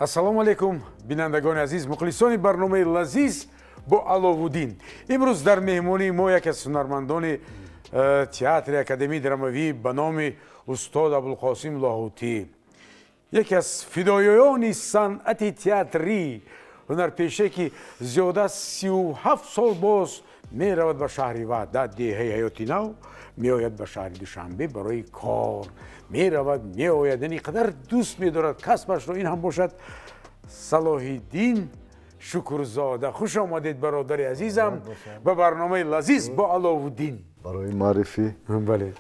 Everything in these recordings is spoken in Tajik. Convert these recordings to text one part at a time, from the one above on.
Ассалому алайкум, бинандагони азиз, мухлисони барномаи лазиз бо Аловуддин. Имрӯз дар меҳмонии мо яке аз ҳунармандони театри Академияи драмавӣ ба номи устод Абулқосим Лоҳутӣ, яке аз фидоиёни санъати театрӣ, ҳунарпешае, ки зиёда аз 37 сол боз меравад ба шаҳри Ваҳдат, деҳаи Ҳаёти Нав, меояд ба шаҳри Душанбе барои кор, меравад, меояд, яъне қадар дӯст медорад касбашро. Ин ҳам бошад Салоҳиддин Шукрзода. Хуш омадед, бародари азизам, ба барномаи лазиз бо Аловуддин. Барои муаррифӣ. Бале,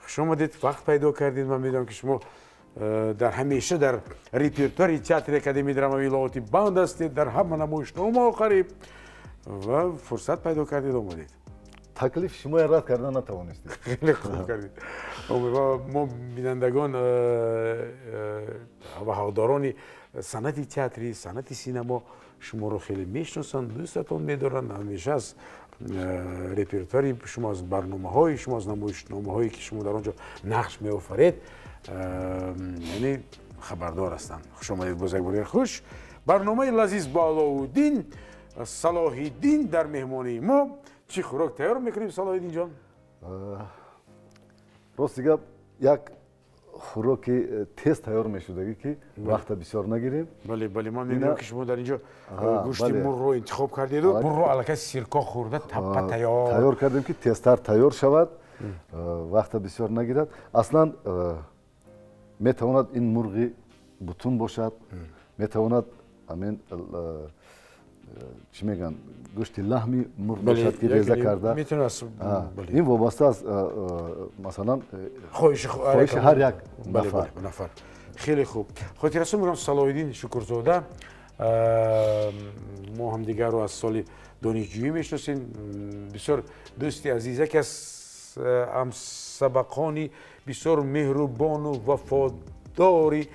хуш омадед, вақт пайдо кардед. Ман медонам, ки шумо дар ҳамеша дар репертуари театри Академияи драмавии Лоҳутӣ банд ҳастед, дар ҳама намоишномаҳо қариб, ва фурсат пайдо кардед, омадед. Таклиф шумоя рад карда натавонистед. Хеле хуб кардед. Мо бинандагон ва ҳаводорони санъати театрӣ, санъати синамо шуморо хеле мешиносанд, дӯстатон медоранд. Ҳамеша аз репертуари шумо, аз барномаҳои шумо, аз намоишномаҳое, ки шумо дар он ҷо нақш меофаред, яъне хабардор ҳастанд. Хуш омадед боз як бор. Хуш, барномаи лазиз бо Аловуддин, Салоҳиддин дар меҳмонии мо. Чӣ хӯрок тайёр мекунем, Салоҳиддин ҷон? Рости гап, як хӯроки тез тайёр мешудагӣ, ки вақта бисёр нагирем. Бале, ман мебинам, ки шумо дар ин ҷо гӯшти мурғро интихоб кардеду мурғро аллакай сирко хӯрда, таппа тайёр. Тайёр кардем, ки тезтар тайёр шавад, вақта бисёр нагирад. Аслан метавонад ин мурғи бутун бошад, метавонад ҳамин, чӣ мегӯянд, гӯшти лаҳми мурғ бошад, ки реза карда. Ин вобаста аз, масалан, хоҳиши ҳар як нафар. Хеле хуб. Хотиррасон мекунам, Салоҳиддин Шукрзода, мо ҳамдигарро аз соли донишҷӯӣ мешиносем. Бисёр дӯсти азиз, яке аз ҳамсабақони бисёр меҳрубону вафодори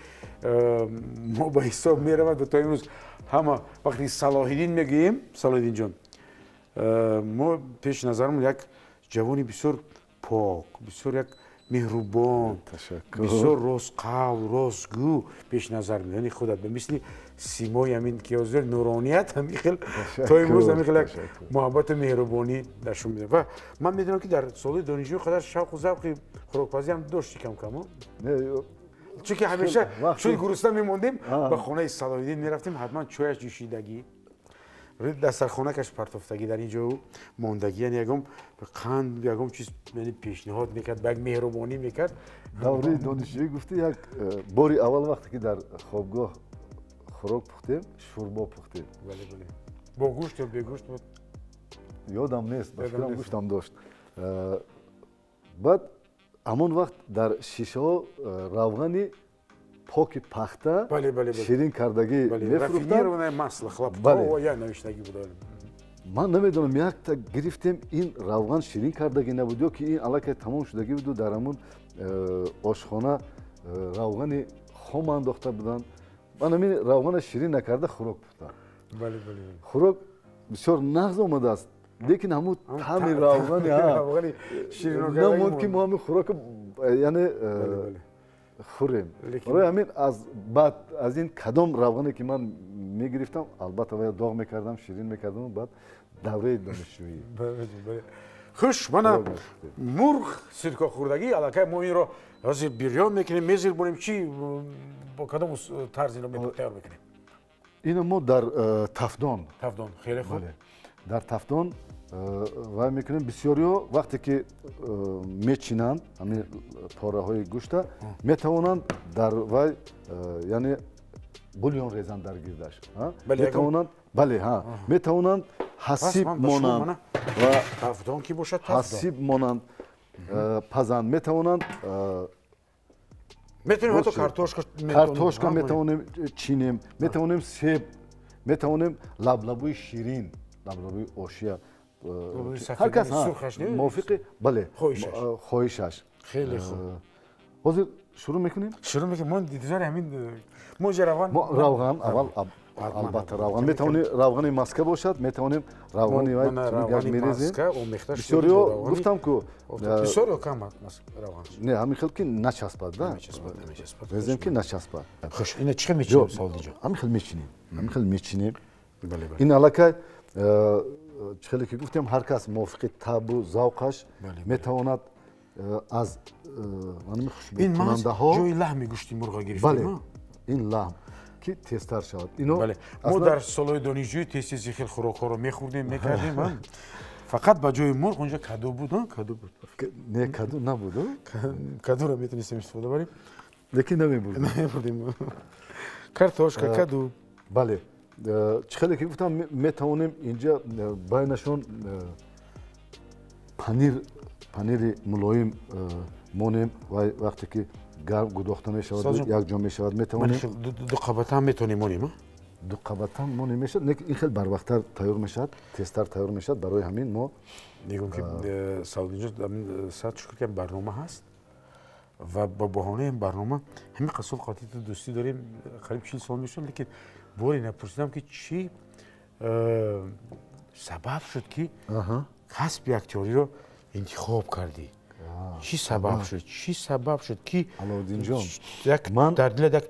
мо ба ҳисоб меравад. Ва то имрӯз ҳама вақте Салоҳиддин мегӯем, Салоҳиддинҷон, мо пеши назарамон як ҷавони бисёр пок, бисёр як меҳрубон, бисёр ростқавл, ростгӯ пеши назар меяд. Яъне худат ба мисли симои ҳамин ки ҳозир нуроният, ҳамин хел то имрӯз ҳамин хел як муҳаббату меҳрубонӣ дар шумо мебинам. Ва ман медонам, ки дар солҳои донишҷӯӣ қадар шавқу завқи хӯрокпазӣ ҳам дошти кам-кам, чунки ҳамеша чун гурусна мемондем, ба хонаи Салоҳиддин мерафтем, ҳатман чояш ҷӯшидагӣ, дастархонакаш партофтагӣ, дар ин ҷо мондагӣ, яъне ягон қанд, ягон чиз пешниҳод мекард, ба як меҳрубонӣ мекард. Давраи донишҷӯӣ гуфти, як бори аввал вақте ки дар хобгоҳ хӯрок пухтем, шӯрбо пухтем. Бале, бо гӯшт ё бегӯшт буд? Ёдам нест, ба фикрам, гӯштам дошт. Баъд ҳамон вақт дар шишаҳо равғани поки пахта ширин кардагӣ мефурӯхтанд. Ман намедонам, якта гирифтем, ин равған ширин кардагӣ набуд ё ки ин аллакай тамом шудагӣ буду дар ҳамон ошхона равғани хом андохта буданд. Ман ҳамин равғана ширин накарда хӯрок пухтам. Хӯрок бисёр нағз омадааст, лекин ҳамун таъми равғани намонд, ки мо ҳамин хӯрока, яъне, хӯрем. Барои ҳамин аз баъд аз ин кадом равғане ки ман мегирифтам, албатта вая доғ мекардам, ширин мекардам. Баъд давраи донишҷӯӣ. Хуш, мана мурғ сиркохӯрдагӣ, аллакай мо инро ҳозир бирён мекунем, мезирбонем. Чи, бо кадом тарз инро тайёр мекунем? Ино мо дар тафдон. Тафдон, хеле хуб. Дар тафдон вай мекунем. Бисёриҳо вақте ки мечинанд ҳамин пораҳои гӯшта, метавонанд дар вай, яъне, бульон резанд дар гирдаш, метавонанд, бале, метавонанд ҳасиб монанд ва тафдон ки бошад. Ҳасиб монанд пазанд, метавонанд. Метавонем ҳатто картошка. Картошка метавонем чинем, метавонем себ, метавонем лаблабуи ширин, лаблабуи ошия, ҳар кас мувофиқи, бале, хоҳишаш. Хеле хуб. Ҳозир Шурӯъ мекунем? Шурӯъ мекунем. Мо интизори ҳамин мо инҷа равған. Мо равған аввал албатта равған. Метавонем равғани маска бошад, метавонем равғани вай мерезем. Бисёриҳо гуфтам ку бисёр ё кам равған? Не, ҳамин хел ки начаспад, да? Резем ки начаспад. Хуш, ина чӣ хел мечинем Салоҳиддинҷон? Ҳамин хел мечинем. Ҳамин хел мечинем. Ин аллакай чӣ хеле ки гуфтем, ҳар кас мувофиқи табу завқаш метавонад аз хушбӯкунандаҳо. Ин ҷои лаҳми гӯшти мурға гирифтем. Бале, ин лаҳм ки тезтар шавад. Бале, мо дар солҳои донишҷӯӣ тез-тези хел хӯрокҳоро мехӯрдем, мекардем. Фақат ба ҷои мурғ онҷо каду буд, каду буд. Не, каду набуд. Кадуро метавонистем истифода барем. Лекин намебурдем. Намебурдем. Картошка, каду. Бале, чӣ хеле ки гуфтам, метавонем инҷа байнашон панир, панири мулоим монем ва вақте ки гарм гудохта мешавад, якҷо мешавад, метавонем. Ду қабата ҳам метавонем монем? Ду қабата ҳам монем мешавад, лекин ин хел барвақттар тайёр мешавад, тезтар тайёр мешавад. Барои ҳамин мо мегӯем ки Салоҳиддинҷон, сад шукр ки барнома ҳаст ва ба баҳонаи ин барнома ҳамин қадр сол қотӣ ту дӯстӣ дорем, қариб 40 сол мешавад, лекин боре напурсидам ки чӣ сабаб шуд ки касби актёриро интихоб кардӣ. Чӣ сабаб шуд? Чӣ сабаб шуд ки Алоуддинҷон дар дилат як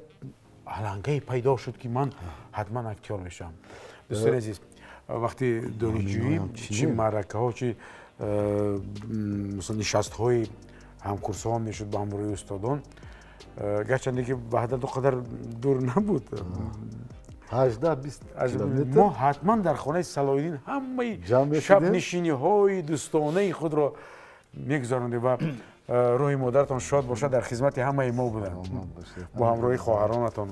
алангае пайдо шуд ки ман ҳатман актёр мешавам? Дӯстони азиз, вақти донишҷӯӣ чӣ маъракаҳо, чӣ нишастҳои ҳамкурсҳо мешуд ба ҳамроҳи устодон, гарчанде ки Ваҳдат он қадар дур набуд, 18-20 километр, мо ҳатман дар хонаи Салоҳиддин ҳамаи шабнишиниҳои дӯстонаи худро мегузарондем ва рӯҳи модаратон шод бошад, дар хизмати ҳамаи мо буданд бо ҳамроҳи хоҳаронатон.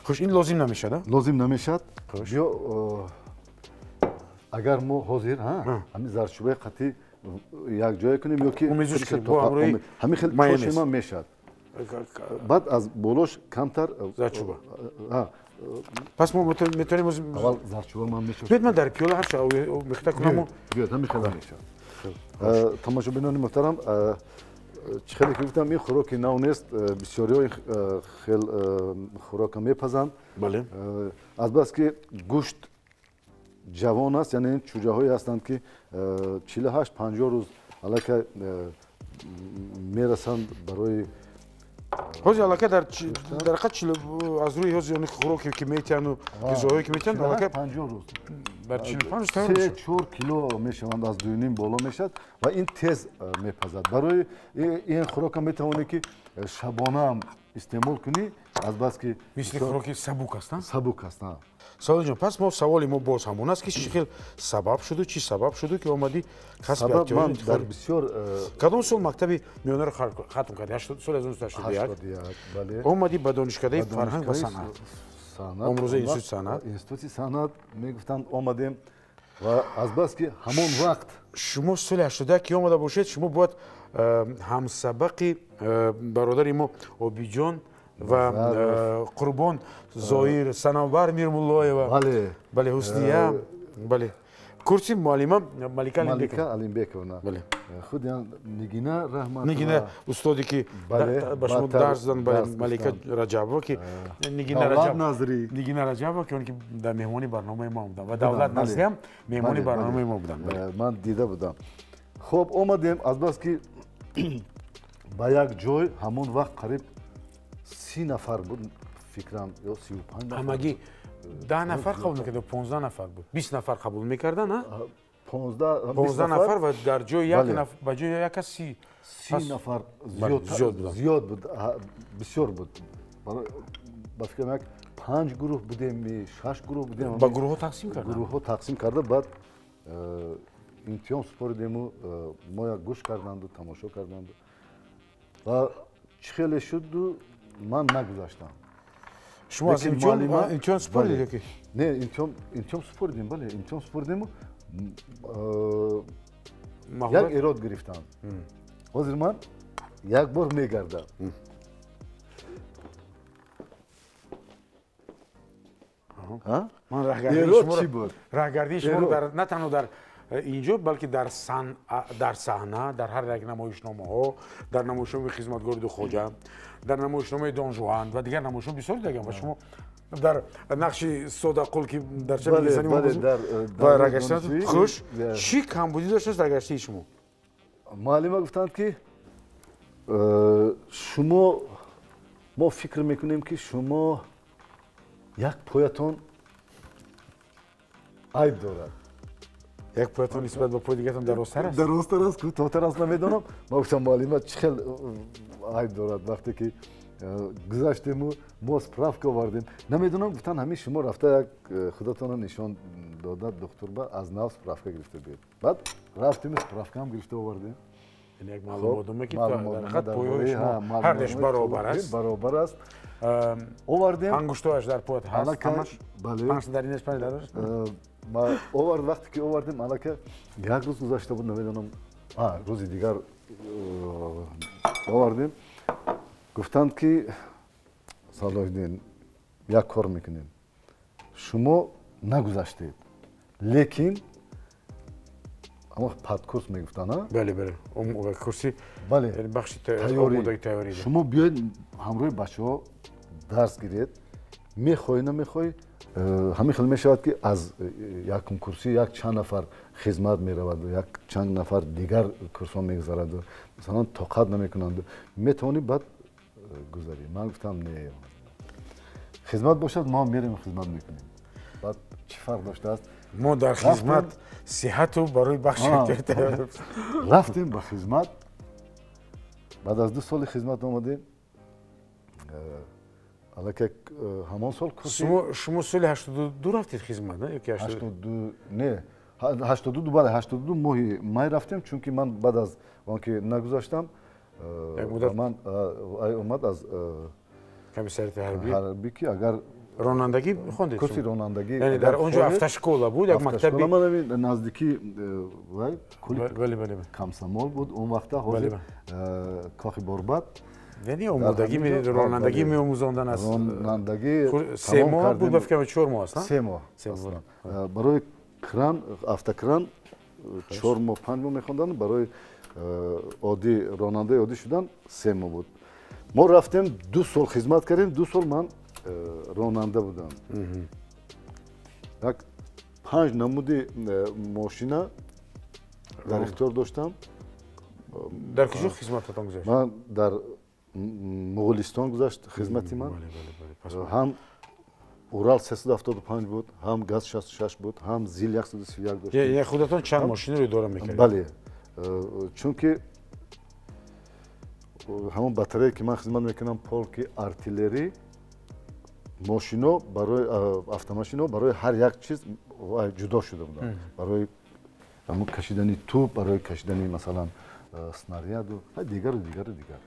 Хуш, ин лозим намешавад? Лозим намешавад. Биё, агар мо ҳозир ҳамин зарчӯбаи қатӣ якҷоя кунем ё ки ҳамин хел пошима мешавад, баъд аз болош камтар зарчӯба. Пас мо метавонем аввал зарчӯба ман мешавад. Биёед, ман дар пиёла ҳарча мехта кунам. Биёед, ҳамин хела мешавад. Тамошобинони муҳтарам, чӣ хеле ки гуфтам, ин хӯроки нав нест, бисёриҳо ин хел хӯрока мепазанд. Бале, азбаски гӯшт ҷавон аст, яъне ин чӯҷаҳое ҳастанд ки 48-50 рӯз аллакай мерасанд барои ҳозир аллакай дар ҳақиқат аз рӯи ҳозир он хӯроке ки метиҳанду ғизоҳое ки метиҳанд, аллакай 50 рӯз дар 45 рӯз тайёр мешавад. 3-4 кило мешаванд, аз 2.5 боло мешавад ва ин тез мепазад. Барои ин хӯрока метавонӣ ки шабона ҳам истеъмол кунӣ, азбаски мисли хӯроки сабук аст. Сабук аст. Салоҳиддинҷон, пас мо саволи мо боз ҳамон аст ки чӣ хел сабаб шуду, чӣ сабаб шуду ки омадӣ касби актёрӣ? Ман дар бисёр кадом сол мактаби миёнаро хатм кардӣ? Соли 1981 бале. Омадӣ ба донишкадаи фарҳанг ва санъат, омрӯзаи институти санъат. Институти санъат мегуфтанд, омадем ва азбаски ҳамон вақт шумо соли 81 ки омада бошед, шумо бояд ҳамсабақи бародари мо Обиҷон ва Қурбон Зоир, Санавар Мирмуллоева, бале, бале, Ҳусния, бале, курси муаллима Малика Алимбековна, бале, худ Нигина Раҳматова, Нигина устоде ки ба шумо дарс доданд, бале, Малика Раҷабова, ки Нигина Раҷабова, ки он ки дар меҳмони барномаи мо буданд ва Давлат Назрӣ ҳам меҳмони барномаи мо буданд. Ман дида будам. Хоб, омадем, азбаски ба як ҷой ҳамон вақт қариб 30 нафар буд, фикрам, ё 35 нафар. Ҳамагӣ 10 нафар қабул мекард, 15 нафар буд, 20 нафар қабул мекарданд, 15 нафар ва дар ҷои як нафар, ба ҷои як кас 30 нафар зиёд буд, бисёр буд. Ба фикрам як 5 гурӯҳ будем, 6 гурӯҳ будем. Ба гурӯҳҳо тақсим карданд. Гурӯҳҳо тақсим карда, баъд имтиҳон супоридему, мо як гӯш карданду, тамошо карданду ва чӣ хеле шуду ман нагузаштам. Шумо аз имтиҳон супоридед ё ки? Не, имтиҳон супоридем, бале, имтиҳон супоридему, як эрод гирифтам. Ҳозир ман як бор мегардам. Ман роҳгардии шуморо на танҳо дар инҷо, балки дар саҳна, дар ҳар як намоишномаҳо, дар намоишномаи Хизматгори Духоҷа, дар намоишномаи Дон Жуан ва дигар намоишнома бисёр дигар. Ва шумо дар нақши Содақул, ки дар ва рагаштан хуш, чӣ камбудӣ доштааст рагаштии шумо? Муаллима гуфтанд, ки шумо, мо фикр мекунем, ки шумо як поятон айб дорад. Як поятон нисбат ба пои дигаратон дарозтар аст? Дарозтар аст, кӯтоҳтар аст, намедонам. Ман гуфтам, муаллима, чӣ хел айб дорад, вақте ки гузаштему мо справка овардем. Намедонам, гуфтан, ҳамин шумо рафта як худатонро нишон дода духтурба, аз нав справка гирифта биёед. Баъд рафтему справкаам гирифта овардем. Як маълумотнома, ки дар ҳақиқат поёи шумо ҳардаш баробар аст. Баробар аст. Овардем. Ангуштояш дар поят ҳаст, ҳамаш? Панҷ дар инаш, панҷ дар инаш? Овард, вақте ки овардем, аллакай як рӯз гузашта буд, намедонам, рӯзи дигар овардем. Гуфтанд, ки Салоҳиддин, як кор мекунем, шумо нагузаштед, лекин ама падкурс мегуфтанд. Бале, бале, курси, бале, бахши тайёрӣ. Шумо биёед ҳамроҳи бачаҳо дарс гиред, мехоҳӣ намехоҳӣ, ҳамин хел мешавад, ки аз якум курсӣ як чанд нафар хизмат меравад, як чанд нафар дигар курсҳо мегузарад, масалан тоқат намекунанд, метавонӣ баъд гузарӣ. Ман гуфтам, не, хизмат бошад, мо мерем хизмат мекунем, баъд чӣ фарқ доштааст? Мо дар хизмат сиҳату барои бахши рафтем ба хизмат. Баъд аз 2 соли хизмат омадем. Аллакай ҳамон сол курси шумо соли 82 рафтед хизмат, не? Ёки 82, не, 82, бале, 82 моҳи май рафтем, чунки ман баъд аз он ки нагузаштам, ман омад аз комиссариати ҳарбӣ, ки агар ронандагӣ хондед? Курси ронандагӣ. Яъне дар он ҷо автошкола буд, як мактаби наздики вай кули Комсомол буд он вақта, ҳозир Кохи Борбад. Яъне омодагӣ, ронандагӣ меомӯзондан аз ронандагӣ 3 моҳ буд, ба фикрам 4 моҳ аст, 3 моҳ. Барои кран, автокран 4 моҳ, 5 моҳ мехонданд, барои оддӣ ронандаи оддӣ шудан 3 моҳ буд. Мо рафтем, 2 сол хизмат кардем, 2 сол ман ронанда будам. Як 5 намуди мошина дар ихтиёр доштам. Дар куҷо хизмататон гузашт? Ман дар Моғулистон гузашт хизмати ман. Ҳам Урал 375 буд, ҳам ГАЗ 66 буд, ҳам ЗИЛ 131 дошт. Яъне худатон чанд мошинаро идора мекардед? Бале, чунки ҳамон батарея, ки ман хизмат мекунам, полки артиллерӣ, мошино барои автомашино барои ҳар як чиз ҷудо шуда буданд. Барои ҳамон кашидани тӯб, барои кашидани масалан снаряду дигару дигару дигар.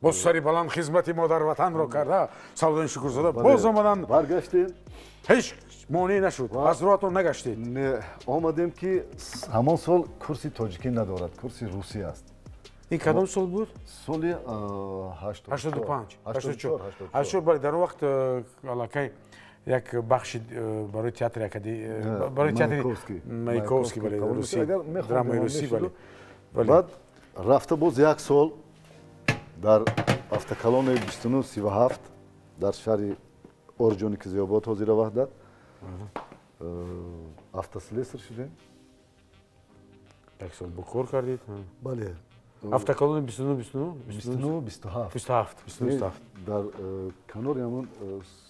Боз сари баланд хизмати модарватанро карда Салоҳиддин Шукурзода боз омаданд, баргаштем, ҳеҷ монеъ нашуд, аз роҳатон нагаштед? Не, омадем, ки ҳамон сол курси тоҷикӣ надорад, курси русӣ аст. Ин кадом сол буд? Соли 85, 84. 84, бале, дар он вақт аллакай як бахши барои театри барои театри Маяковский, бале, русӣ, драмаи русӣ, бале. Баъд рафта боз як сол дар автоколонияи 2937 дар шаҳри Орҷоникизиобод, ҳозира Ваҳдат, автослесар шудем. Як сол бо кор кардед? Бале. Автоколония 29, 29, 27. 27, 27. Дар канори ҳамон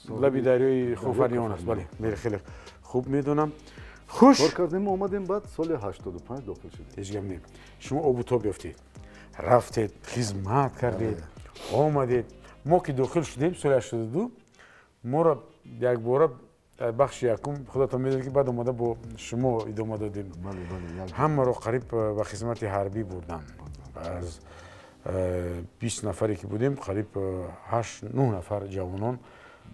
лаби дарёи Хофариён аст, бале, хеле хуб медонам. Хуш кор кардем, омадем, баъд соли 85 дохил шудем. Ҳеҷ гап не. Шумо обу тоб ёфтед, рафтед, хизмат кардед, омадед. Мо ки дохил шудем соли 82, моро якбора дар бахши якум, худатон медонед, ки баъд омада бо шумо идома додем, ҳамаро қариб ба хизмати ҳарбӣ бурданд. Аз 20 нафаре ки будем, қариб 8-9 нафар ҷавонон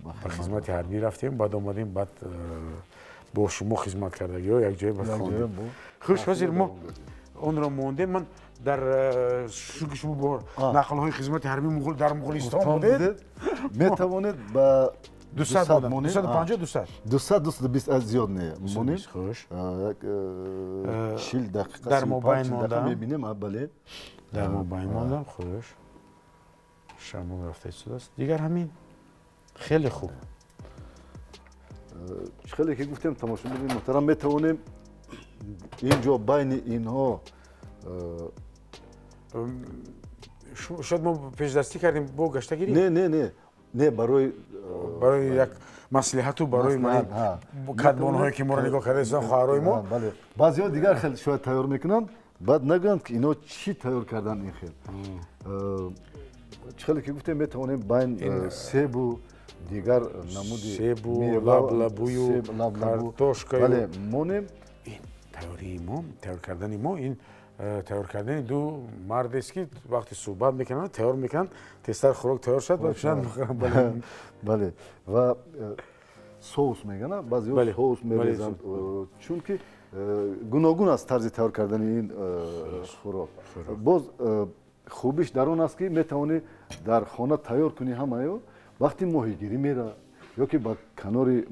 ба хизмати ҳарбӣ рафтем. Баъд омадем, баъд бо шумо хизмат кардагиҳо якҷоя баъд хондем. Хуш, ҳозир мо онро мондем. Ман дар чунки шумо бо нақлҳои хизмати ҳарбӣ дар Муғулистон будед, метавонед ба 200 монем, 250, 200. 200, 220 аз зиёд не монем. Хуш. Як 40 дақиқа дар мобайн мондам. Мебинем, бале. Дар мобайн мондам, хуш. Шамол рафта истодааст. Дигар ҳамин. Хеле хуб. Хеле ки гуфтем, тамошобинони муҳтарам, метавонем инҷо байни инҳо шояд мо пешдастӣ кардем, бо гаштагирӣ? Не, не, не. Не, барои як маслиҳату барои кадбонҳое ки моро нигоҳ карда истоданд, хоҳарои мо. Бале. Баъзеҳо дигар хел шояд тайёр мекунанд, баъд нагӯянд ки ино чӣ тайёр карданд ин хел. Хеле ки гуфтем, метавонем байн себу дигар намуди себу, лаблабую, картошкаю. Бале, монем. Ин тайёрии мо, тайёр кардани мо, ин тайёр кардани ду мардест ки вақте суҳбат мекунанд, тайёр мекунанд, тезтар хӯрок тайёр шавад, баъд шунанд мехӯранд. Бале. Ва соус мегӯянд, баъзеҳо соус мерезанд, чунки гуногун аст тарзи тайёр кардани ин хӯрок. Боз хубиш дар он аст ки метавонӣ дар хона тайёр кунӣ ҳамаё, вақти моҳигирӣ мера ё ки ба канори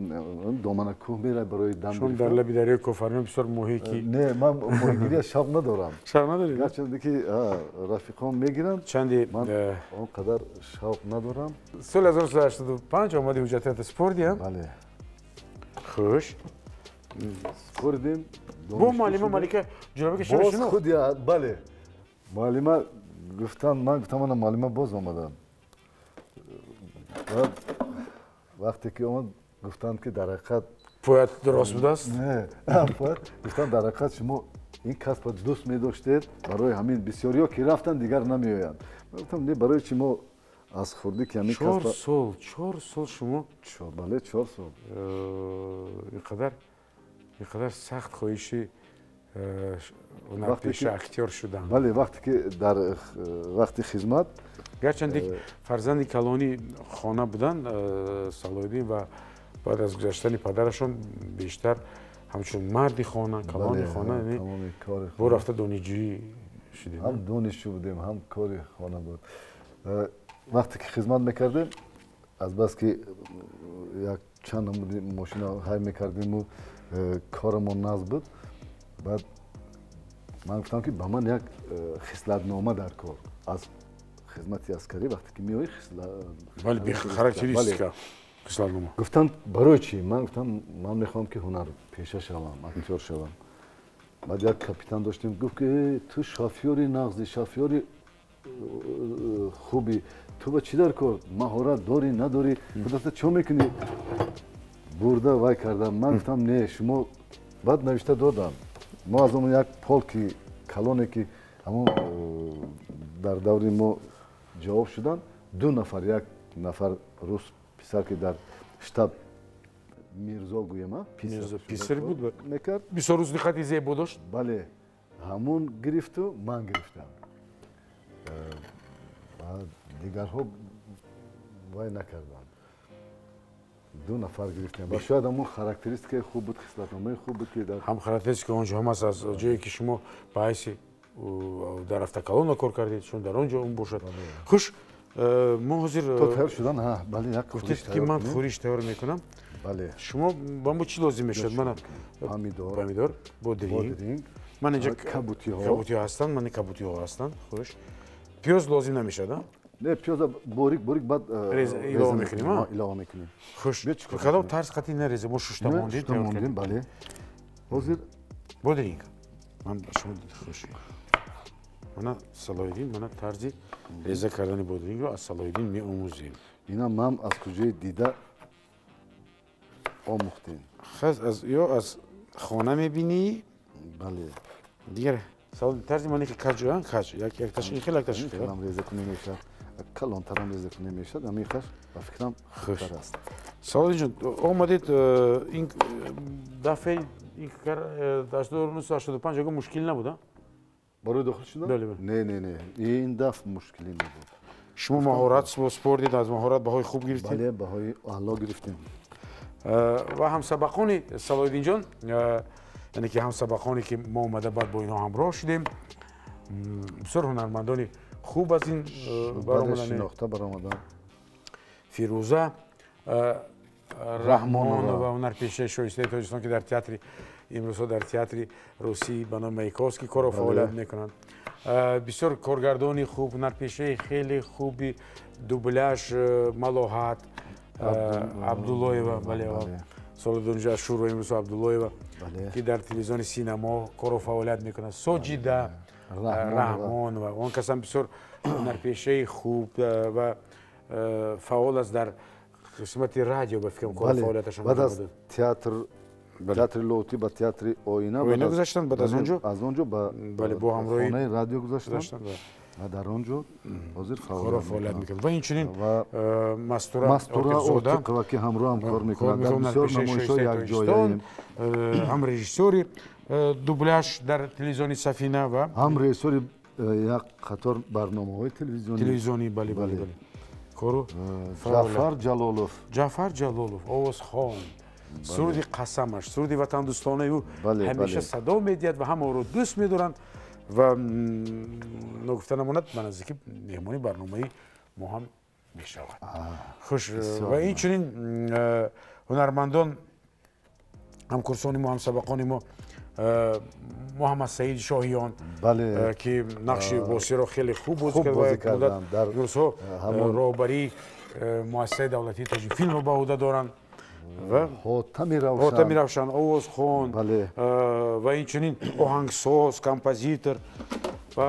домана кӯҳ мера барои дам. Шумо дар лаби дарёи Кофарниҳон бисёр моҳӣ ки не, ман моҳигирия шавқ надорам. Шавқ надоред? Гарчанде ки рафиқон мегиранд, чанде ман он қадар шавқ надорам. Соли 1985 омади ҳуҷҷатиятро супордиам? Бале. Хуш. Супордем. Бо муаллима Малика Ҷӯрабек шумо шинохт? Боз худ, бале. Муаллима гуфтан, ман гуфтам, мана муаллима боз омаданд. Вақте ки омад, гуфтанд ки дар ҳақиқат поят дуруст будааст? Не, поят гуфтанд, дар ҳақиқат шумо ин касбро дӯст медоштед, барои ҳамин бисёриҳо ки рафтанд дигар намеоянд. Ман гуфтам, не, барои чи мо аз хурдӣ ки ҳамин касб 4 сол, 4 сол шумо бале, 4 сол. Инқадар сахт хоҳиши ҳунарпеша, актёр шудан. Бале, вақте ки дар вақти хизмат гарчанде ки фарзанди калони хона буданд Салоҳиддин ва баъд аз гузаштани падарашон бештар ҳамчун марди хона, калони хона бо рафта донишҷӯӣ шудем. Ҳам донишҷӯ будем, ҳам кори хона буд. Вақте ки хизмат мекардем, азбаски як чанд намуди мошина ҳай мекардиму корамон назд буд, баъд ман гуфтам ки ба ман як хислатнома дар кор аз хизмати аскарӣ, вақте ки меоӣ. Характеристика, хислатнома. Гуфтанд, барои чӣ? Ман гуфтам, ман мехоҳам ки ҳунарпеша шавам, актёр шавам. Баъд як капитан доштем, гуфт ки ту шофёри нағзи, шофёри хуби, ту ба чӣ дар кор, маҳорат дорӣ, надорӣ, худата чо мекунӣ? Бурда вай кардам. Ман гуфтам, не, шумо баъд навишта додам. Мо аз он як полки калоне ки ҳамон дар даври мо ҷавоб шуданд, ду нафар, як нафар рус писар ки дар штаб Мирзо гӯем, писар буд, мекард, бисёр рӯз диққати зебо дошт. Бале, ҳамун гирифту ман гирифтам, дигарҳо вай накарданд. Ду нафар гирифтем ва шояд ҳамун характеристикаи хуб буд, хислатномаи хуб буд ки ҳам характеристика он ҷо ҳам аст, аз ҷое ки шумо ба ҳайси дар автоколонна кор кардед, чун дар он ҷо он бошад. Хуш, мо ҳозир то тайёр шудан, бале, як гуфтед ки ман хӯриш тайёр мекунам. Бале. Шумо ба мо чӣ лозим мешавад? Мана помидор, помидор, бодринг, ман инҷа кабутиҳо, кабутиҳо ҳастанд, ман кабутиҳо ҳастанд. Хуш, пиёз лозим намешавад? Не, пиёза борик борик баъд илова мекунем. Илова мекунем. Хуш, кадом тарз қатъи нарезем, мо шушта мондем. Шушта мондем, бале. Ҳозир бодринг ман шумо. Хуш, мана Салоҳиддин, мана тарзи реза кардани бодрингро аз Салоҳиддин меомӯзем. Ина ман аз куҷои дида омӯхтем? Аз ё аз хона мебинӣ. Бале. Дигар тарзи мане ки каҷ, каҷ, якташ ин хел, якташ ин хел реза кунӣ мешавад, калонтарам реза кунӣ мешавад, ҳамин ба фикрам хубтар аст. Салоҳиддинҷон, омадед ин дафъаи ин 1985, ягон мушкил набуд? Барои дохил шудан? Бале. Не, не, не, ин дафъ мушкилӣ набуд. Шумо маҳорат спордед, аз маҳорат баҳои хуб гирифтед? Бале, баҳои аъло гирифтем. Ва ҳамсабақони Салоҳиддинҷон, яъне ки ҳамсабақоне ки мо омада баъд бо инҳо ҳамроҳ шудем, бисёр ҳунармандони хуб аз ин баромаданд, шинохта баромаданд. Фирӯза, Раҳмонова, ҳунарпешаи шоистаи Тоҷикистон, ки дар театри имрӯзҳо дар театри русӣ ба номи Маяковский кору фаъолият мекунанд. Бисёр коргардони хуб, ҳунарпешаи хеле хуби дубляж Малоҳат Абдуллоева, бале, соли донишҷӯ аз Шӯро имрӯз Абдуллоева, ки дар телевизиони Синамо кору фаъолият мекунад. Соҷида Раҳмонова, он кас ҳам бисёр ҳунарпешаи хуб ва фаъол аст дар қисмати радио, ба фикрам, кору фаъолияташон. Баъд аз театри Лоҳутӣ ба театри Оина гузаштанд, баъд аз он ҷо аз он ҷо ба хонаи радио гузаштанд ва дар он ҷо ҳозир кору фаъолият мекунанд. Ва инчунин Мастура Ортиқова, ки ҳамроҳам кор мекунад, дар бисёр намоишҳо якҷояем, ҳам режиссёри дубляж дар телевизиони Сафина ва ҳам режиссёри як қатор барномаҳои телевизионӣ. Бале, бале, бале. Кору Ҷаъфар Ҷалолов, Ҷаъфар Ҷалолов овозхон, суруди қасамаш, суруди ватандӯстонаи ӯ ҳамеша садо медиҳад ва ҳама ӯро дӯст медоранд. Ва ногуфта намонад, ба наздикӣ меҳмони барномаи мо ҳам мешавад. Хуш, ва инчунин ҳунармандон, ҳамкурсони мо, ҳамсабақони мо, Муҳаммад Саид Шоҳиён, ки нақши Восиро хеле хуб бозӣ кард, дар имрӯзҳо роҳбарии муассисаи давлатии Тоҷикфилмро ба ӯҳда доранд. Ва Ҳотами Равшан овозхон ва инчунин оҳангсоз, композитор ва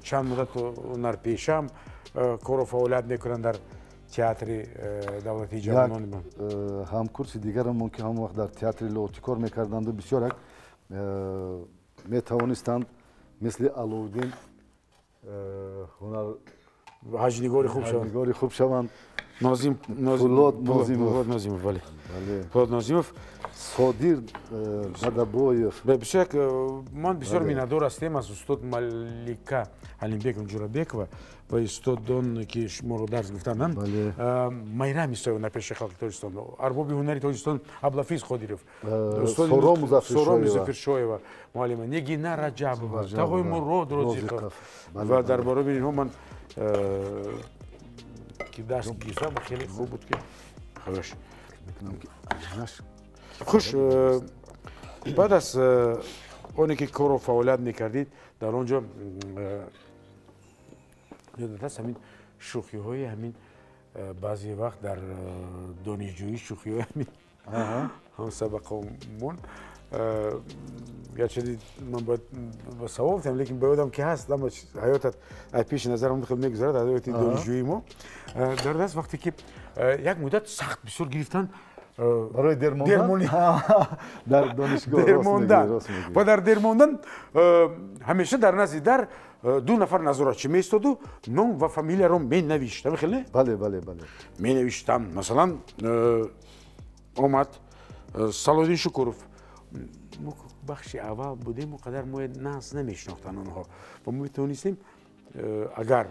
чанд муддат ҳунарпешаам кору фаъолият мекунанд дар театри давлатии ҷавонони мо. Ҳамкурси дигарамон, ки ҳамон вақт дар театри Лоҳутӣ кор мекарданду, бисёр як метавонистанд мисли Аловуддин ҳаҷнигори хуб шаванд, ҳаҷнигори хуб шаванд. Пулод Нозимов, бале, Пулод Нозимов, Содир Дадабоев. Бисёр як ман бисёр миннатдор ҳастем аз устод Малика Алимбекова Ҷурабекова ва устодон, ки шуморо дарс гуфтанд, Майрам Исоева, ҳунарпешаи халқи Тоҷикистон, арбоби ҳунари Тоҷикистон Аблафиз Қодиров, Соро Музаффаршоева, муаллима Нигина Раҷабова, Тағои Мурод Розиқов. Ва дар баробари инҳо ман ки дарс гирифтам, хеле хуб буд, ки хуш. Хуш, баъд аз оне ки кору фаъолият мекардид дар он ҷо, ёдат аст ҳамин шӯхиҳои ҳамин баъзе вақт дар донишҷӯӣ, шӯхиҳои ҳамин ҳамсабақомон? Гарчанде ман бояд ба савол диҳам, лекин ба ёдам ки ҳаст, аммо ҳаётат аз пеши назарам хел мегузарад, ҳаёти донишҷӯии мо. Дар даст вақте ки як муддат сахт бисёр гирифтан барои дер мондан дар донишгоҳ, дер мондан, ва дар дер мондан ҳамеша дар назди дар ду нафар назоратчӣ меистоду ном ва фамилияро менавишт. Ҳамин хел не? Бале, бале, бале. Менавиштам. Масалан, омад Салоҳиддин Шукуров. Мо бахши аввал будем, он қадар мо нас намешинохтанд онҳо ва мо метавонистем, агар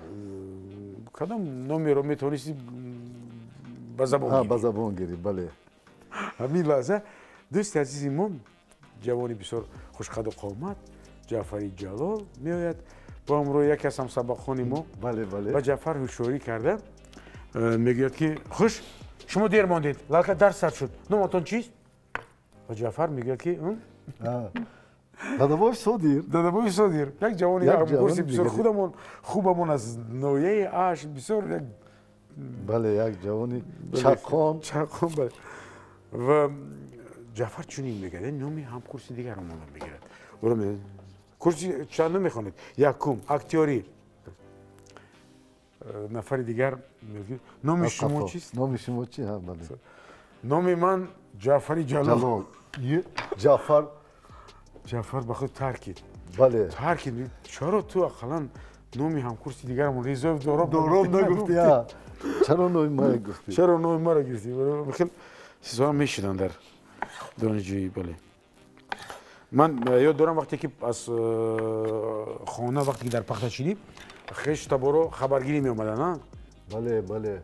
кадом номеро метавонистем ба забон гирӣ. Ба забон гирӣ, бале. Ҳамин лаҳза дӯсти азизи мо, ҷавони бисёр хушқаду қомат, Ҷаъфари Ҷалол меояд бо ҳамроҳи яке аз ҳамсабақони мо. Бале, бале. Ва Ҷаъфар ҳушёрӣ карда мегӯяд, ки хуш, шумо дер мондед, лалка дарс сар шуд, номатон чист? Ва Ҷаъфар мегӯяд, ки Дадабоев Содир. Дадабоев Содир, як ҷавони ҳамкурси бисёр худамон хубамон аз ноҳияи Ашт, бисёр як бале, як ҷавони чаққон. Чаққон, бале. Ва Ҷаъфар чунин мегӯяд, номи ҳамкурси дигарро монда мегирад. Ӯро мегӯяд: курси чандум мехонед? Якум, актёрӣ. Нафари дигар мегӯяд: номи шумо чист? Номи шумо чи? Бале. Номи ман Ҷаъфари Ҷалол. Ҷаъфар Ҷаъфар ба худ таркид. Бале. Таркид. Чаро ту ақаллан номи ҳамкурси дигарамон Ризоев Дороб Дороб нагуфтӣ? Чаро номи маро гуфтӣ? Чаро номи маро гирифтӣ? Хел чизҳо мешуданд дар донишҷӯӣ, бале. Ман ёд дорам, вақте ки аз хона, вақте ки дар пахтачинӣ хешу таборо хабаргирӣ меомаданд. Бале, бале.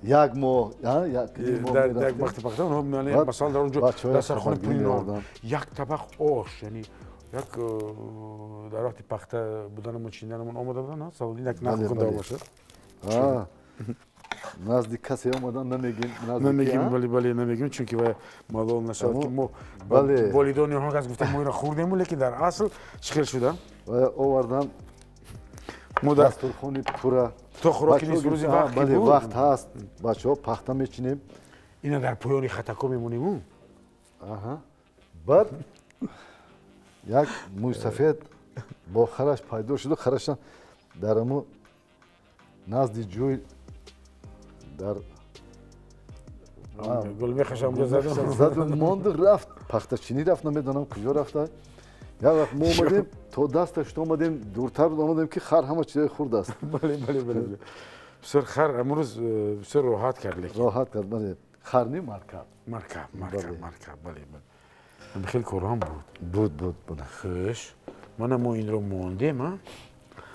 Як моҳ, дар як вақти пахта онҳо, масалан, дар он ҷо дастархони пули нон, як табақ ош, яъне як дар вақти пахта буданамон, чинданамон омода буданд. Саволдин як нақл кунда бошад. Назди касе омадан намегим. Намегим, бале, бале, намегим, чунки вай малол нашавад, ки мо волидони онҳо кас гуфтем, мо инро хӯрдему, лекин дар асл чӣ хел шуда? Овардан дастурхони пурра. То хӯроки нест, рӯзи вақт. Бале, вақт ҳаст, бачаҳо пахта мечинем. Ина дар поёни хатако мемонем. Баъд як мӯйсафед бо хараш пайдо шуду, хараша дар ҳамо назди ҷӯй дар заду монду рафт, пахтачинӣ рафт, намедонам куҷо рафта. Як вақт мо омадем, то дасташ омадем, дуртар омадем, ки хар ҳама чизои хурд аст. Бале, бале, бале. Бисёр хар амрӯз бисёр роҳат кард, лекин. Роҳат кард, бале. Хар не, маркаб. Маркаб, маркаб, маркаб, бале, бале. Хеле корҳам буд. Буд, буд, буд. Хуш. Мана мо инро мондем, а?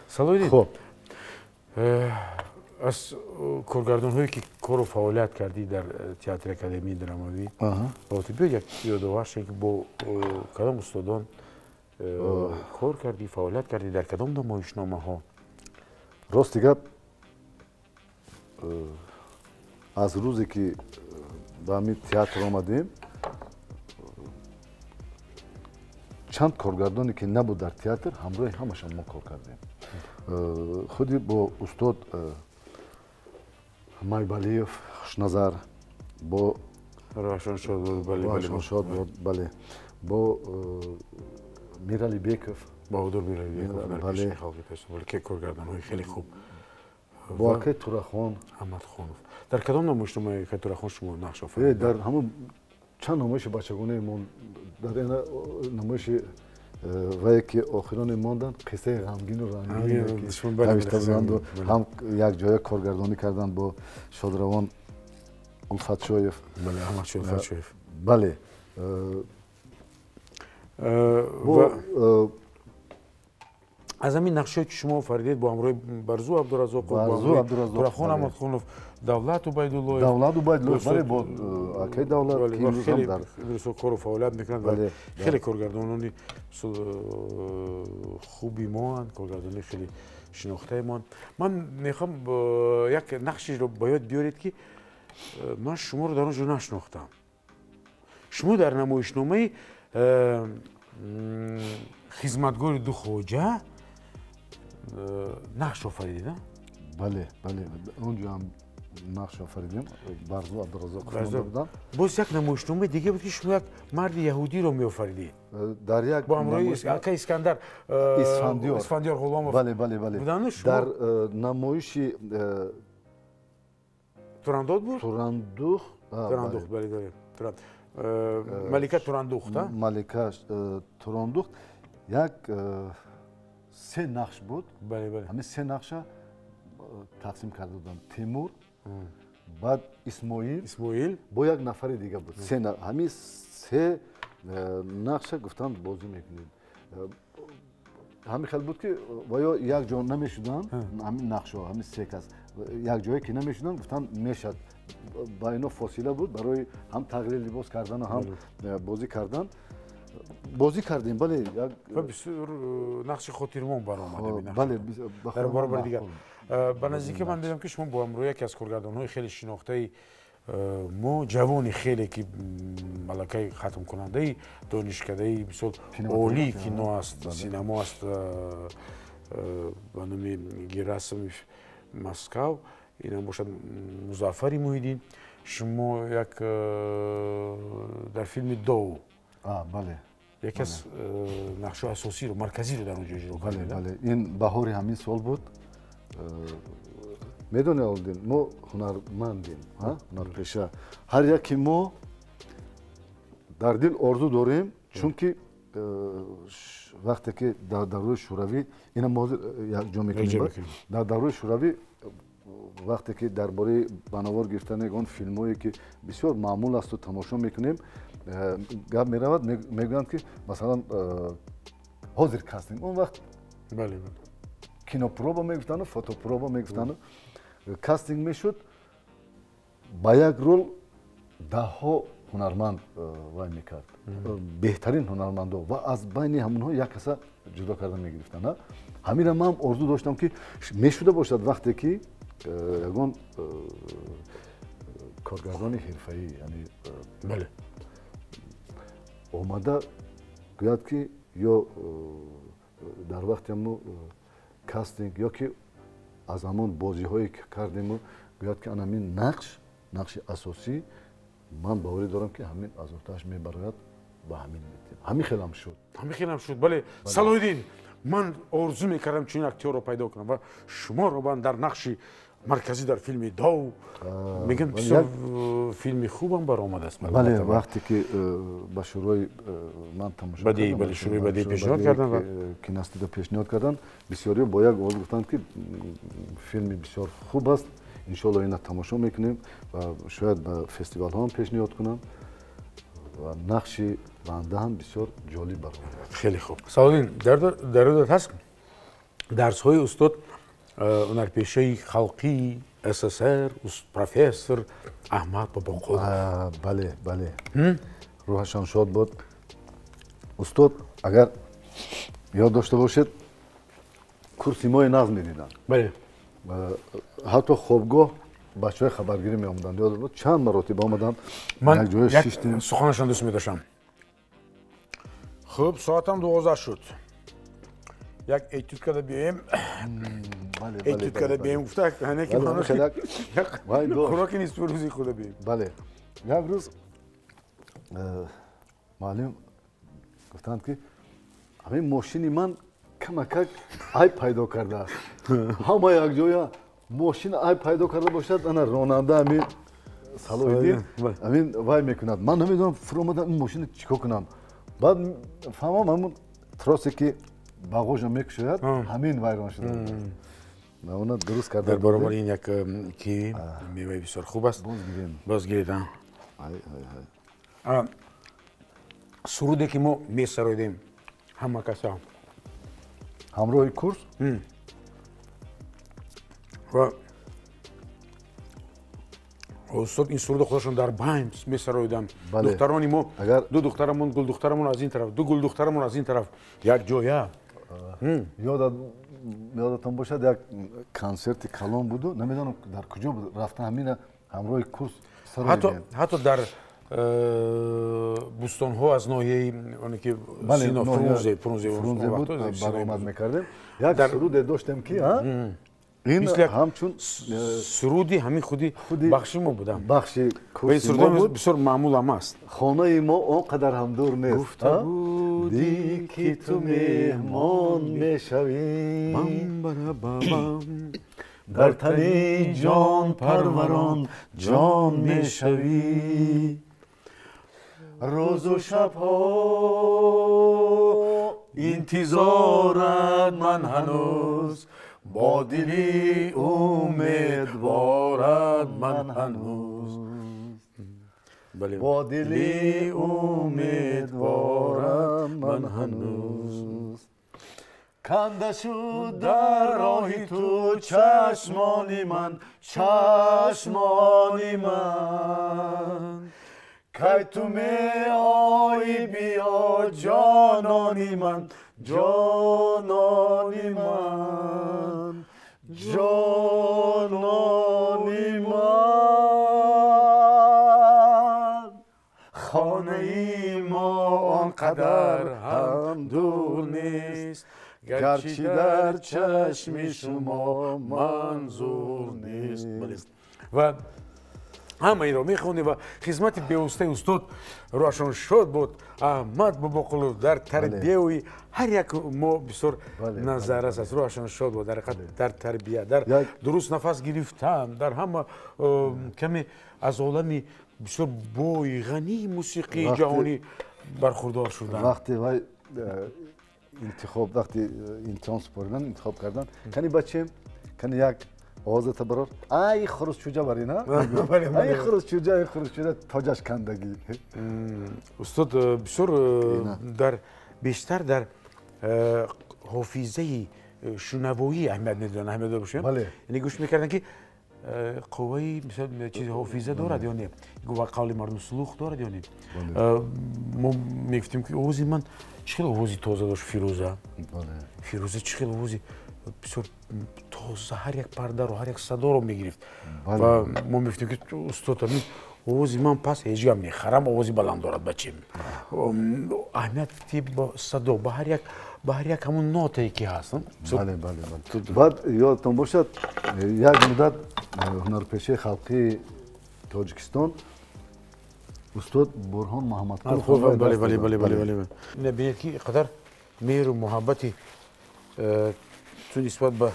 Салоҳиддин. Хуб. Аз коргардонҳое ки кору фаъолият кардӣ дар театри академияи драмавӣ, биё як ёдовар шавем, ки бо кадом устодон кор кардӣ, фаъолият кардӣ, дар кадом намоишномаҳо? Рости гап, аз рӯзе ки ба ҳамин театр омадем, чанд коргардоне ки набуд дар театр, ҳамроҳи ҳамашон мо кор кардем. Худи бо устод Майбалиев Хушназар, бо Равшаншод, бале, бо Миралибеков, Баҳодур Миралибеков, бале, халқи коргардонҳои хеле хуб, бо акай Турахон Аҳмадхонов. Дар кадом намоишномаи акай Турахон шумо нақш офаридед? Дар ҳамон чанд намоиши бачагонаи мо, дар ина намоиши вае ки охироне монданд, қиссаи ғамгину рангин навишта буданду, ҳам якҷоя коргардонӣ карданд бо шодравон Улфатшоев. Бале, Аҳмадшоҳ Улфатшоев. Бале. Аз ҳамин нақшҳое ки шумо офаридед бо ҳамроҳи Барзу Абдуразоқов, Турахон Аҳмадхонов, Давлат Убайдуллоев. Давлат Убайдуллоев, бале, бо акай Давлат, ки имрӯз ҳам дар имрӯз кору фаъолият мекунанд ва хеле коргардонони хуби моанд, коргардонони хеле шинохтаи моанд. Ман мехоҳам як нақшеро ба ёд биёред, ки ман шуморо дар он ҷо нашинохтам. Шумо дар намоишномаи хизматгори ду хоҷа нақш офаридед, а? Бале, бале, он ҷо ҳам нақш офаридем, Барзу Абдуразоқов монда будам. Боз як намоишномаи дига буд, ки шумо як марди яҳудиро меофаридед. Дар як бо ҳамроҳи акай Искандар Исфандиёр Ғуломов. Бале, бале, бале. Дар намоиши Турандот буд? Турандух. Турандух, бале, бале. Малика Турандухт, а? Малика Турандухт. Як се нақш буд. Бале, бале. Ҳамин се нақша тақсим карда буданд. Тимур, баъд Исмоил, Исмоил бо як нафари дига буд. Ҳамин се нақша гуфтанд бозӣ мекунед. Ҳамин хел буд, ки ва ё як ҷо намешуданд, ҳамин нақшҳо, ҳамин се кас як ҷое ки намешуданд, гуфтанд мешад. Ба ино фосила буд барои ҳам тағйири либос кардану ҳам бозӣ кардан. Бозӣ кардем, бале. Бисёр нақши хотирмон баромад. Бале, дар баробари дигар. Ба наздикӣ ман дидам, ки шумо бо ҳамроҳи яке аз коргардонҳои хеле шинохтаи мо, ҷавони хеле ки малакаи хатмкунандаи донишкадаи бисёр олии кино аст, синемо аст, ба номи Герасимов Москав, инам бошад Музаффари Муҳиддин, шумо як дар филми Доу бале, яке аз нақшҳои асосиро, марказиро дар он ҷо иҷро кардед. Бале, ин баҳори ҳамин сол буд. Медонед, Алоуддин, мо ҳунармандем, ҳунарпеша. Ҳар яке мо дар дил орзу дорем, чунки вақте ки дар давраи Шӯравӣ, ина мо ҳозир якҷо мекунем, дар давраи Шӯравӣ вақте ки дар бораи ба навор гирифтани он филмҳое ки бисёр маъмул асту тамошо мекунем, гап меравад, мегӯянд ки масалан ҳозир кастинг, он вақт кинопроба мегуфтанду, фотопроба мегуфтанду, кастинг мешуд, ба як рол даҳҳо ҳунарманд вай мекард, беҳтарин ҳунармандо, ва аз байни ҳамонҳо як каса ҷудо карда мегирифтанд. Ҳаминро ман орзу доштам, ки мешуда бошад вақте ки ягон коргардони ҳирфаӣ, яъне бале, омада гӯяд ки ё дар вақти ҳамун кастинг ё ки аз ҳамон бозиҳое ки кардему гӯяд ки ана ҳамин нақш, нақши асосӣ, ман боварӣ дорам ки ҳамин аз уҳдааш мебарояд ба ҳамин метем. Ҳамин хелам шуд. Ҳамин хелам шуд, бале. Салоҳиддин, ман орзу мекардам чунин актёрро пайдо кунам ва шуморо ман дар нақши марказӣ дар филми Дов мегӯям, бисёр филми хубам баромадааст. Бале, вақте ки ба шӯрои ман тамошо кардам, бале, шӯрои бадеӣ пешниҳод кардам ва киностудия пешниҳод карданд, бисёриҳо бо як овоз гуфтанд ки филми бисёр хуб аст, иншоалло ина тамошо мекунем ва шояд ба фестивалҳо ҳам пешниҳод кунам ва нақши банда ҳам бисёр ҷолиб баромад. Хеле хуб. Салоҳиддин, дар ёдат ҳаст дарсҳои устод ҳунарпешаи халқии СССР профессор Аҳмад Бобоқулов? Бале, бале, рӯҳашон шод буд. Устод, агар ёд дошта бошед, курси мои нағз медиданд. Бале. Ҳатто хобгоҳ бачаҳои хабаргирӣ меомаданд. Ёд буд, чанд маротиба омаданд. Ман як суханашон дӯст медоштам. Хуб, соатам 12 шуд. Як этюд карда биёем. Этюд карда биёем гуфта, ҳане ки хӯроки нисфи рӯзи худа биёем. Бале. Як рӯз муаллим гуфтанд ки ҳамин мошини ман камакак айб пайдо кардааст. Ҳама якҷоя мошин айб пайдо карда бошад, ана ронанда ҳамин Салоҳиддин ҳамин вай мекунад. Ман намедонам, фуромадам ин мошина чӣ кор кунам. Баъд фаҳмам, ҳамун тросе ки бағожа мекушояд, ҳамин вайрон шуда. Она дуруст карда. Дар баробари ин як киви, меваи бисёр хуб аст. Боз гиред. Суруде ки мо месароидем ҳама каса ҳамроҳи курс ва устод ин сурудро худашон дар байн месароиданд. Духтарони мо, ду духтарамон, гулдухтарамон аз ин тараф, ду гулдухтарамон аз ин тараф, якҷоя. Ёдатон бошад, як консерти калон буду, намедонам дар куҷо буд, рафта ҳамина ҳамроҳи курс сароидем. Ҳатто дар бӯстонҳо аз ноҳияи оне ки Сино, Фрунзе, Фрунзе буд, баромад мекардем. Як суруде доштем ки ин ҳамчун суруди ҳамин худи бахши мо будам. Бахши курси мо буд. Бисёр маъмулам аст. Хонаи мо он қадар ҳам дур нест. Гуфта будӣ ки ту меҳмон мешавӣ, дар тани ҷонпарварон ҷон мешавӣ, рӯзу шабҳо интизорат ман ҳанӯз, бо дили умедворат ман ҳанӯз, бо дили умедворат ман ҳанӯз. Канда шуд дар роҳи ту чашмони ман, чашмони ман. Кай ту меоӣ биё ҷонони ман, ҷонони ман, ҷонони ман. Хонаи мо он қадар ҳам дур нест, гарчи дар чашми шумо манзур нест. Ва ҳама инро мехондем ва хизмати бевоситаи устод рӯҳашон шод буд Аҳмад Бобоқулов дар тарбияи ҳар як мо бисёр назаррас аст. Рӯҳашон шод буд дар ҳақиқат, дар тарбия, дар дуруст нафас гирифтан, дар ҳама каме аз олами бисёр бои ғании мусиқии ҷаҳонӣ бархурдор шудан. Вақте вай интихоб, вақте имтиҳон супоридан, интихоб кардан, кани бачем, кани як овозата барор, ай хурус чӯҷа барин, ай хурус чӯҷа, ай хурус чӯҷа, тоҷаш кандагӣ. Устод бисёр дар бештар дар ҳофизаи шунавоӣ аҳамият медоданд, аҳамият дода бошем. Яъне гӯш мекарданд ки қувваи мисол чизи ҳофиза дорад ё не, ва қавли мардум слух дорад ё не. Мо мегуфтем ки овози ман чӣ хел овози тоза дошт Фирӯза. Фирӯза чӣ хел овози бисёр Тоза ҳар як пардаро, ҳар як садоро мегирифт. Ва мо мегуфтем, ки устод, ҳамин овози ман пас ҳеҷ гап мехарам, овози баланд дорад бачем. Аҳамияти ба садо, ба ҳар як ҳамун нотае ки ҳаст. Бале, бале, бале. Баъд ёдатон бошад, як муддат ҳунарпешаи халқии Тоҷикистон устод Бурҳон Муҳаммадқулов. Бале, бале, бале, бале, бале. Бинед, ки қадар меҳру муҳаббати ту нисбат ба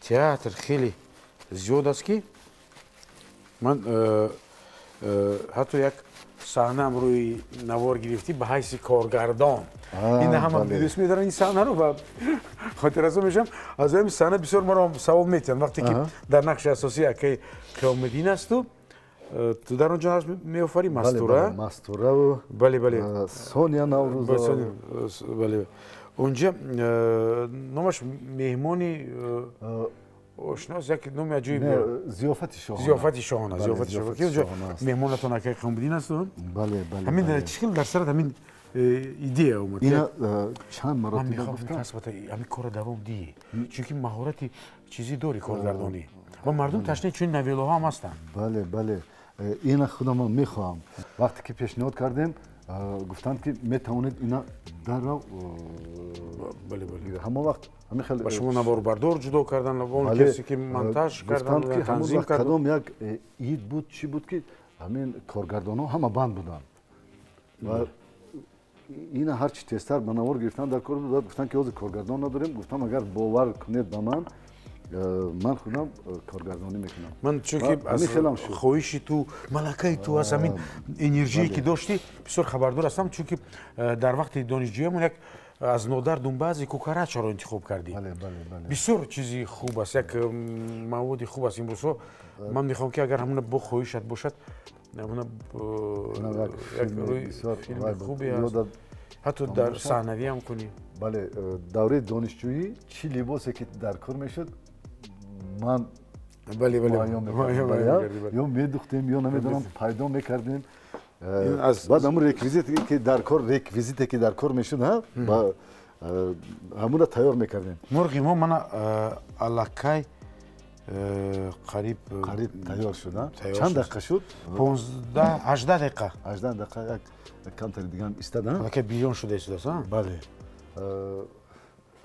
театр хеле зиёд аст, ки ман ҳатто як саҳнаам рӯи навор гирифтӣ ба ҳайси коргардон. Ин ҳама дӯст медоранд ин саҳнаро ва хотирасо мешавам. Аз ҳамин саҳна бисёр маро савол метиҳанд, вақте ки дар нақши асосӣ акаи Қиёмиддин асту, ту дар он ҷо ҳаст меофарӣ Мастура. Мастураву. Бале, бале. Соня Наврӯзова. Бале. Онҷа номаш меҳмони ошнос, як номи аҷоиб. Зиёфати шоҳона. Зиёфати шоҳона, зиёфати шоҳона. Ки онҷо меҳмонатон акаи Қиёмиддин асту. Бале, бале. Ҳамин чӣ хел дар сарат ҳамин идея омад? Ина чанд маротиба гуфтам. Ҳамин корро давом диҳӣ, чунки маҳорати чизӣ дорӣ, коргардонӣ, ва мардум ташнаи чунин новеллаҳо ҳам ҳастанд. Бале, бале. Ина худам мехоҳам. Вақте ки пешниҳод кардем, гуфтанд, ки метавонед ина дарро. Бале, бале. Ҳамон вақт ҳамин хел ба шумо наворбардор ҷудо кардан, он касе ки монтаж кардан, танзим кардан. Кадом як ид буд, чӣ буд, ки ҳамин коргардонҳо ҳама банд буданд ва ина ҳарчи тезтар ба навор гирифтан дар кор буд. Гуфтанд, ки ҳозир коргардон надорем. Гуфтам, агар бовар кунед ба ман, ман худам коргардонӣ мекунам. Ман чунки аз хоҳиши ту, малакаи ту, аз ҳамин энержие ки доштӣ бисёр хабардор ҳастам, чунки дар вақти донишҷӯямон як аз нодар думбази кукарачаро интихоб кардӣ. Бисёр чизи хуб аст, як маводи хуб аст. Имрӯзҳо ман мехоҳам, ки агар ҳамона бо хоҳишат бошад, ҳамона як филми хубе аст, ҳатто дар саҳнавӣ ҳам кунӣ. Бале, давраи донишҷӯӣ чӣ либосе ки дар кор мешуд, ман бале, бале, ё медухтем, ё намедонам пайдо мекардем. Баъд ҳамун реквизите ки дар кор, реквизите ки дар кор мешуд, ҳамуна тайёр мекардем. Мурғи мо мана аллакай қариб қариб тайёр шуд. Чанд дақиқа шуд? 15, 18 дақиқа. 18 дақиқа, як камтари дигаам истад. Аллакай бирён шуда истодааст. Бале.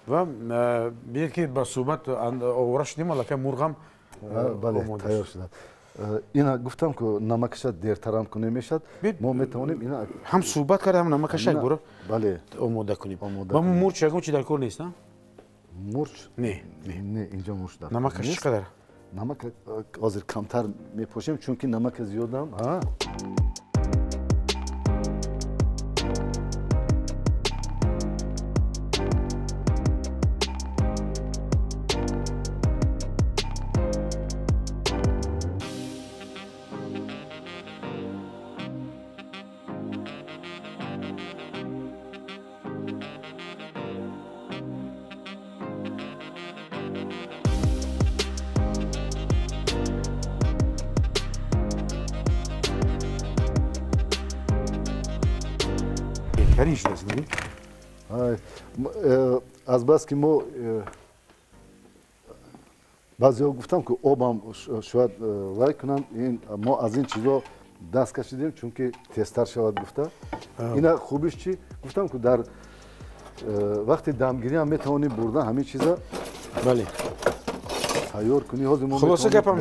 Ва бинед, ки ба суҳбат овора шудем, аллакай мурғам бале тайёр шудааст. Ина гуфтам, ку намакаша дертарам кунем мешад, мо метавонем ина ҳам суҳбат карда, ҳам намакаша як бора бале омода кунем. Ва мурч ягон чи дар кор нест? Мурч не, не, не, инҷо мурч дар намакаш чӣ қадар? Намак ҳозир камтар мепошем, чунки намака зиёдам. Беҳтарин шудааст. Азбаски мо баъзеҳо гуфтам, ки обам шояд вай кунанд, мо аз ин чизо даст кашидем, чунки тезтар шавад гуфта. Ина хубиш чӣ гуфтам, ки дар вақти дамгирӣ ҳам метавонӣ бурда ҳамин чиза бале тайёр кунӣ. Ҳозир мо хулоса гапам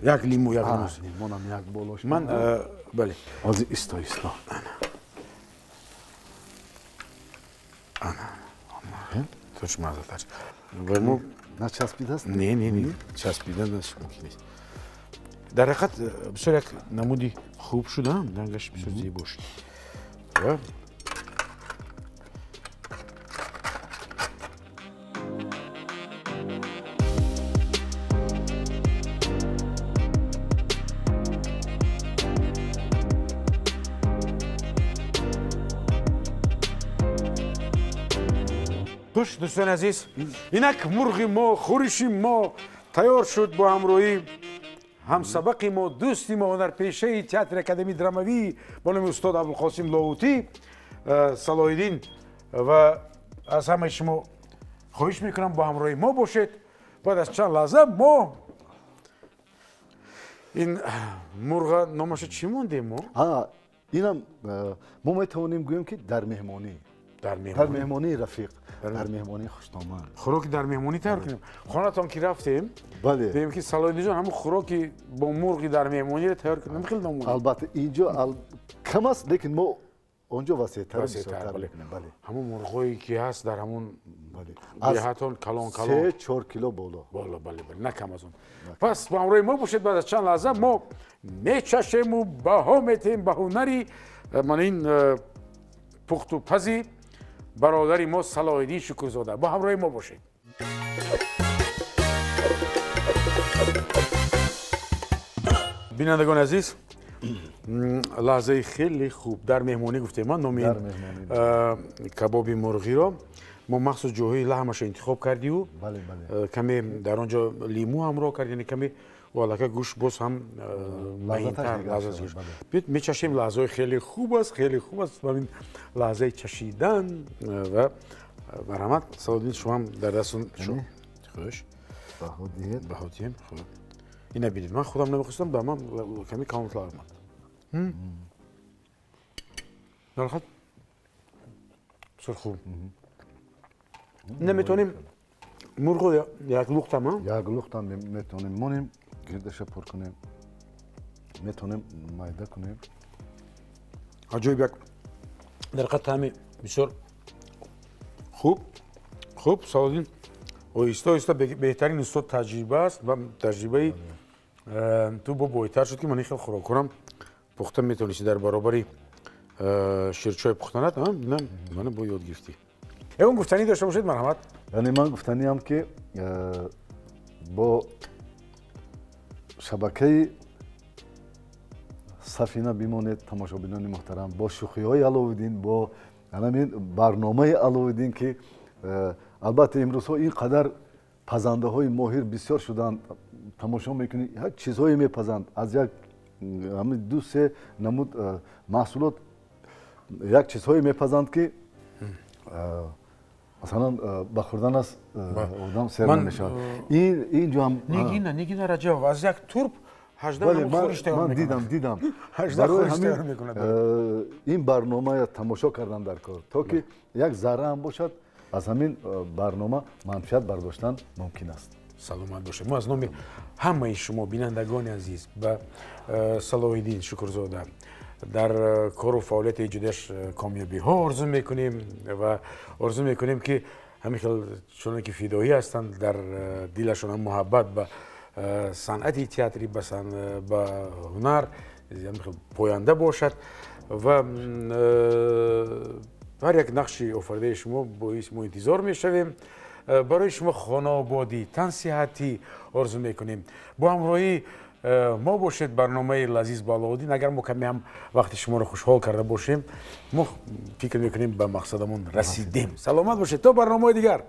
як лиму, як лимонам як болош. Ман бале ҳозир исто, исто. Ана точ мазатар. Ва мо начаспидааст? Не, не, не, часпида мумкин нест. Дар ҳақиқат бисёр як намуди хуб шуд, рангаш бисёр зебо шуд. Ва хуш, дӯстони азиз, инак мурғи мо, хӯриши мо тайёр шуд бо ҳамроҳӣ ҳамсабақи мо, дӯсти мо, ҳунарпешаи театри академии драмавӣ бо номи устод Абулқосим Лоҳутӣ Салоҳиддин. Ва аз ҳамаи шумо Хоҳиш мекунам бо ҳамроҳи мо бошед. Баъд аз чанд лаҳза мо ин мурға номаша чӣ мондем мо? Инам мо метавонем гӯем ки дар меҳмонӣ. Дар меҳмонии рафиқ, дар меҳмонии хуштоман. Хӯроки дар меҳмонӣ тайёр кунем. Хонатон ки рафтем, дидем ки Салоҳиддинҷон ҳамун хӯроки бо мурғи дар меҳмониро тайёр кунем. Хеле ном. Албатта инҷо кам аст, лекин мо онҷо васеътар бисёртар мекунем. Ҳамун мурғое ки ҳаст дар ҳамун деҳатон калон калон. 3-4 кило боло. Боло, бале, бале, на кам аз он. Пас бо ҳамроҳи мо бошед, баъд аз чанд лаҳза мо мечашему баҳо метиҳем ба ҳунари ман ин пухту пази бародари мо Салоҳиддин Шукрзода. Бо ҳамроҳи мо бошед. Бинандагони азиз, лаҳзаи хеле хуб дар меҳмонӣ гуфтем. Ман номи кабоби мурғиро мо махсус ҷоҳои лаҳмаша интихоб кардию каме дар он ҷо лимӯ ҳамроҳ кард, яъне каме аллакай гӯшт боз ҳам маҳинтар лаззат. Биёед мечашем. Лаҳзаҳои хеле хуб аст, хеле хуб аст ҳамин лаҳзаи чашидан. Ва марҳамат Салоҳиддин, шумо ҳам дар дастон хуш баҳо диҳед. Баҳо диҳем. Хуб, ина бинед, ман худам намехостам, ба ман каме калонтар омад. Нархат бисёр хуб. Ина метавонем мурғо як луқтам, як луқтам метавонем монем, гирдаша пур кунем, метавонем майда кунем. Аҷоиб як дар ҳақиқат таъми бисёр хуб. Хуб, Салоҳиддин, оҳиста оҳиста беҳтарин устод таҷриба аст ва таҷрибаи ту бо бойтар шуд ки ман ин хел хӯрокҳорам пухта метавонисти дар баробари ширчой пухтанат. Мана бо ёд гирифтӣ. Ягон гуфтанӣ дошта бошед, марҳамат. Яъне ман гуфтаниам ки бо шабакаи Сафина бимонед, тамошобинони муҳтарам, бо шӯхиҳои Аловиддин, бо ҳамин барномаи Аловиддин ки албатта имрӯзҳо ин қадар пазандаҳои моҳир бисёр шуданд. Тамошо мекунӣ, як чизҳое мепазанд, аз як ҳамин 2-3 намуд маҳсулот як чизҳое мепазанд ки масалан ба хӯрдан аст одам сер намешавад. Ин ҷо ҳам Нигина Раҷабова аз як турб 18 хӯриш тайёр мекунад. Ман дидам. 18 хӯриш тайёр мекунад. Ин барномаро тамошо кардам дар кор, то ки як зарра ҳам бошад аз ҳамин барнома манфиат бардоштан мумкин аст. Саломат бошед. Мо аз номи ҳамаи шумо бинандагони азиз ба Салоҳиддин Шукрзода дар кору фаъолияти эҷодиаш комёбиҳо орзу мекунем ва орзу мекунем ки ҳамин хел чуноне ки фидоӣ ҳастанд, дар дилашон ҳам муҳаббат ба санъати театрӣ, ба ҳунар ҳамин хел поянда бошад ва ҳар як нақши офаридаи шумо боис мо интизор мешавем. Барои шумо хонаободӣ, тансиҳатӣ орзу мекунем. Бо ҳамроҳии мо бошед барномаи лазиз бо Аловиддин. Агар мо каме ҳам вақти шуморо хушҳол карда бошем, мо фикр мекунем ба мақсадамон расидем. Саломат бошед то барномаҳои дигар.